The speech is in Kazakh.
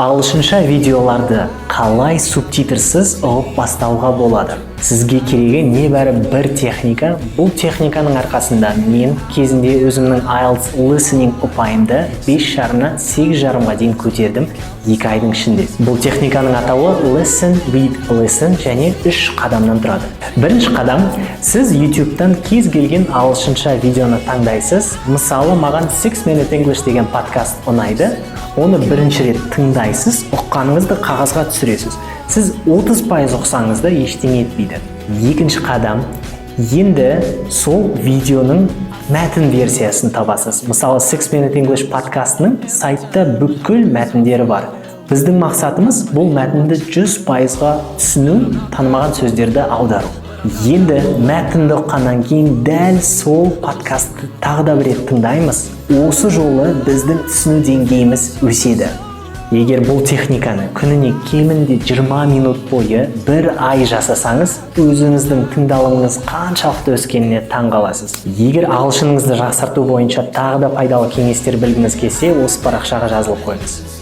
Ағылшынша видеоларды қалай субтитрсіз ұғып бастауға болады? Сізге керегі небәрі бір техника. Бұл техниканың арқасында мен кезінде өзімнің IELTS listening ұпайымды 5,5-нан 8,5-ға дейін көтердім 2 айдың ішінде. Бұл техниканың атауы Listen, Read, Listen және үш қадамнан тұрады. Бірінші қадам: сіз YouTube'тан кез келген ағылшынша видеоны таңдайсыз. Мысалы, маған Six Minute English деген подкаст ұнайды. Оны бірінші рет тыңдайсыз, ұққаныңызды қағазға түсіресіз. Сіз 30% ұқсаңыз да, ештеңе етпейді. Екінші қадам: енді сол видеоның мәтін версиясын табасыз. Мысалы, Six Minute English подкастының сайтта бүкіл мәтіндері бар. Біздің мақсатымыз — бұл мәтінді 100%-ға түсіну, танымаған сөздерді аудару. Енді мәтінді ұққаннан кейін дәл сол подкастты тағы да бір рет тыңдаймыз. Осы жолы біздің түсіну деңгейіміз өседі. Егер бұл техниканы күніне кемінде 20 минут бойы бір ай жасасаңыз, өзіңіздің тыңдалымыңыз қаншалықты өскеніне таң қаласыз. Егер ағылшыныңызды жақсарту бойынша тағы да пайдалы кеңестер білгіңіз келсе, осы парақшаға жазылып қойыңыз.